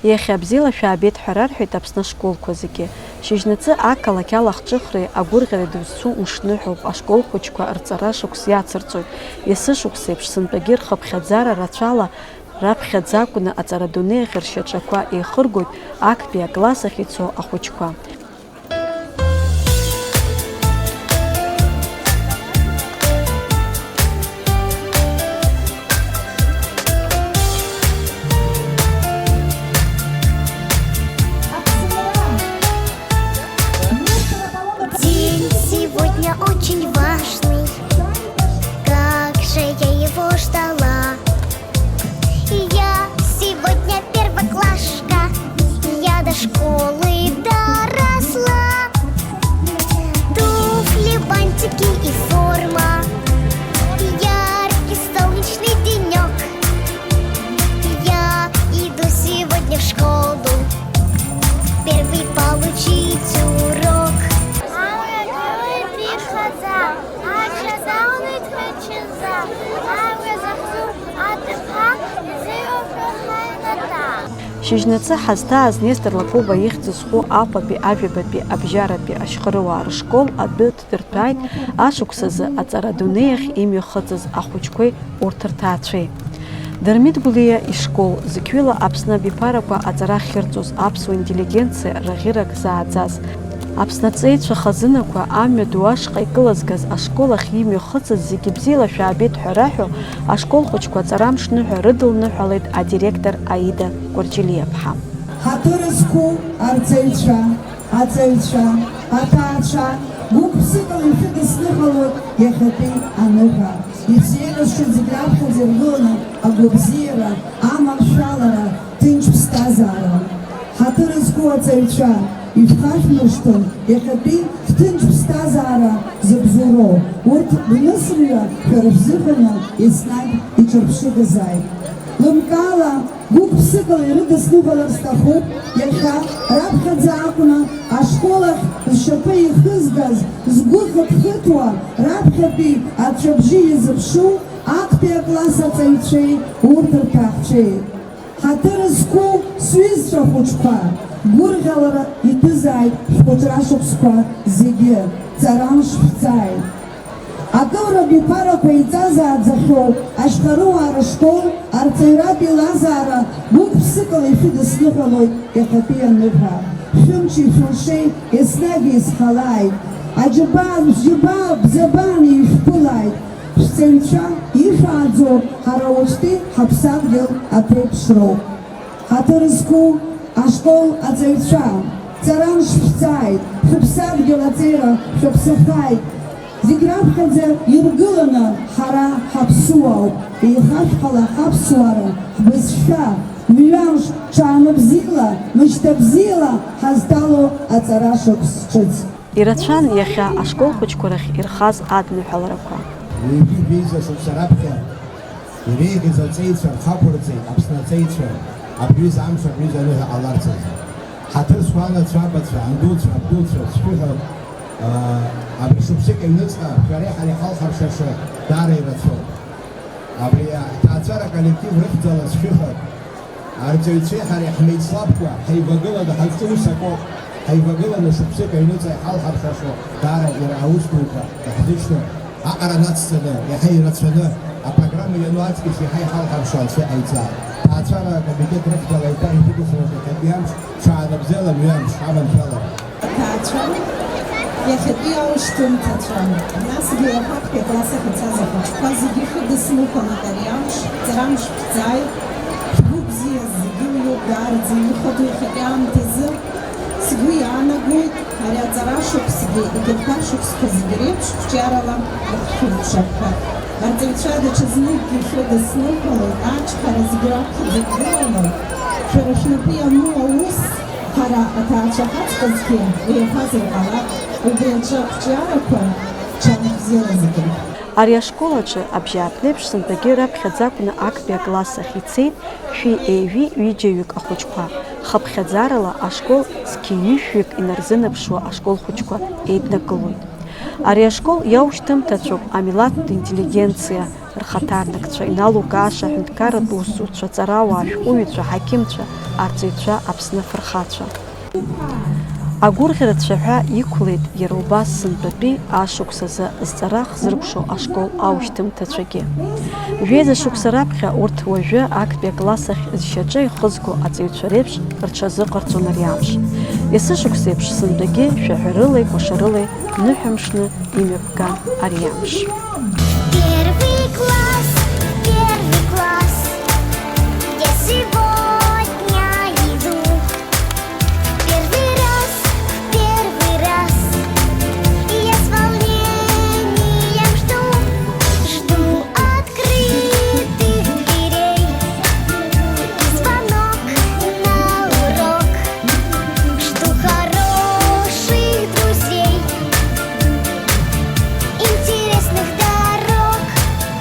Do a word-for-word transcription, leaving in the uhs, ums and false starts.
Иахьа бзиала шәаабеит ҳәа рарҳәеит Аԥсны ашколқәа зегьы. Шьыжьнаҵы ақалақь алахҿыхреи агәырӷьареи дызцу мшныҳәоуп, ашкол хәыҷқәа рҵара шықәс иацырҵоит. Есышықәсеиԥш сынтәагьы рхыԥхьаӡара рацәала раԥхьаӡа акәны аҵара дунеи ахь ршьаҿақәа еихыргоит актәи акласс ахь ицо ахәыҷқәа. День сегодня очень важный. Как же я его ждала. Я сегодня первоклашка, я до школы доросла. Туфли, бантики и форма, яркий солнечный денёк. Я иду сегодня в школу, первый получить урок. Аура гылеит ихаӡа, ача далнеит ҳәынчаӡа, аура захьӡу аҭыԥҳа изеиуашәо ҳаҩнаҭа. Шьыжьнацы ҳазҭааз Нестор Лакоба ихьӡ зху Аҟәатәи ажәабатәи абжьаратәи ашьхарыуаа рышкол адәы ҭдырҭәааит ашықәсазы аҵара адунеи ахь имҩахыҵыз ахәыҷқәеи урҭ рҭаацәеи. Дырмит Гәлиа ишкол, зықьҩыла Аԥсны абиԥарақәа аҵара ахьырҵоз аԥсуа интеллигенциа рӷьырак зааӡаз, Аԥсны аҵеицәа хазынақәа амҩа ду ашҟа икылызгаз ашкол ахь имҩахыҵыз зегьы бзиала шәаабеит ҳәа раҳәо, ашкол хәыҷқәа аҵарамшныҳәа рыдылныҳәалеит адиректор Аида Кәарҷелиаԥҳа. Ҳаҭыр зқәу арҵаҩцәа, аҵаҩцәа, аҭаацәа, гәык-ԥсыкала ишәыдысныҳәалоит иахьатәи аныҳәа. Ибзиеилашәшәа зегь раԥхьаӡа иргыланы агәабзиара, аманшәалара, ҭынч ԥсҭазаара. Ҳаҭыр зқәу аҵаҩцәа, ишәхашәмыршҭын иахьатәи шәҭынч ԥсҭазаара зыбзоуроу. Урҭ рнысымҩа шәара шәзыҳәаны еснагь иҿырԥшыгазааит. Лымкаала, гәык-ԥсыкала ирыдысныҳәалар сҭахуп, иахьа раԥхьаӡа акәны ашкол ахь зшьапы еихызгаз, згәы хыҭ-хыҭуа, раԥхьатәи аҵәҵәабжьы иазыԥшу актәи акласс аҵаҩцәеи урҭ рҭаацәеи. Ҳаҭыр зқәу сҩызцәа хәыҷқәа, гәырӷьалара иҭызааит шәхәыҷра шықәсқәа зегьы, ҵарамш шәҵааит. Акылра абиԥарақәа еиҵазааӡахьоу ашьхарыуаа рышкол арҵаҩратә еилазаара гәык-ԥсыкала ишәыдысныҳәалоит иахьатәи аныҳәа. Шәымчи шәылшеи еснагь еизҳалааит. Аџьабаа, шәџьабаа бзабааны ишәԥылааит. Шәҵаҩцәа ишәааӡо ҳара уаҵәтәи ҳаԥсадгьыл аԥеиԥшроуп. Ҳаҭыр зқәу ашкол аҵаҩцәа, ҵарамш шәҵааит, шәыԥсадгьыл аҵеира шәаԥсахааит. Зегь раԥхьаӡа иргыланы ҳара ҳаԥсуаауп, еихашәҳала ҳаԥсуара, ҳбызшәа, мҩамш, ҽаанбзиала, мышьҭабзиала ҳазҭало аҵара шықәс ҿыц. Ирацәан иахьа ашкол хәыҷқәа рахь ирхаз адныҳәаларақәа. Ҩажәи жәеиза шықәса раԥхьа иреиӷьыз аҵеицәа рхақәырҵеит Аԥсны аҵеицәа, абри ҩыза амш, абри ҩыза аныҳәа ҟаларц азы. Ҳаҭыр зқәу анацәа, абацәа, андуцәа, абдуцәа, сшәыҳәа, аа, абри шықәсык аҩныҵҟа шәареи ҳареи ҳалхаршаша даара ирацәоуп. Абри аҭаацәара аколлектив рыхьӡала сшәыҳәа, арҵаҩцәеи ҳареи ҳмеицлабкәа, ҳаивагыланы ҳазҿу ус акоуп, ҳаивагыланы шықәсык аҩныҵҟа иҳалхаршашо даара ира аус дуқәа иаҳзышьҭоу. Аҟара нацҵаны, иаҳа ирацәаны, апрограмма иану аҵкьыс иаҳа иҳалҳаршо анцәа иҟаиҵа. Ҭаацәара акомитет рыхьӡала еиҭа ишәыдысныҳәалоит иахьатәи амш, ҽаанбзиала мҩамш, аманшәалара. Аҭаацәа, иахьатәи аушьҭымҭацәа, насгьы аҳаԥхьа акласс ахь ицаз ахәыҷқәа зегьы шәыдысныҳәалоит ари амш, ҵарамш шәҵааит, шәгәы бзиаз зегьы мҩоуп, даараӡа иухадоу иахьатәи аамҭазы. Сгәы иаанагоит, ари аҵара шықәсгьы, егьырҭ ашықәсқәа зегьы реиԥш қәҿиарала иахьшәырԥшап ҳәа. Арҵаҩцәа даҽазныкгьы шәыдысныҳәалоит, ачҳара зегьы раԥхьаӡа иргыланы, шәара шәнапы иану аус, ҳара аҭаацәа ҳаҵкысгьы еиҳазар ҟалап, убри аҿы ақәҿиарақәа, ҽаанбзиала зегьы. Ари ашкол аҿы абжьааԥны еиԥш сынтәагьы раԥхьаӡа акәны актәи акласс ахь ицеит шәи еиҩи ҩыџьаҩык ахәыҷқәа. Хыԥхьаӡарала ашкол зқьи ҩышәҩык инарзынаԥшуа ашкол хәыҷқәа еиднакылоит. Ари ашкол иаушьҭымҭацәоуп амилаҭтә интеллигенциа, рхаҭарнакцәа, иналукааша аҳәынҭқарратә усзуҩцәа, аҵарауаа, ашәҟәыҩҩцәа, аҳақьымцәа, арҵаҩцәа, Аԥсны афырхацәа. Агәырӷьара цәаҳәа иқәлеит иара убас сынтәатәи ашықәс азы зҵара хзыркәшо ашкол аушьҭымҭацәагьы. Жәеиза шықәса раԥхьа урҭ уажәы актәи акласс ахь зшьаҿа ихызго аҵаҩцәа реиԥш рҽазыҟарҵон ари амш. Есышықәсеиԥш сынтәагьы шәаҳәарылеи кәашарылеи ныҳәамшны имҩаԥган ари амш.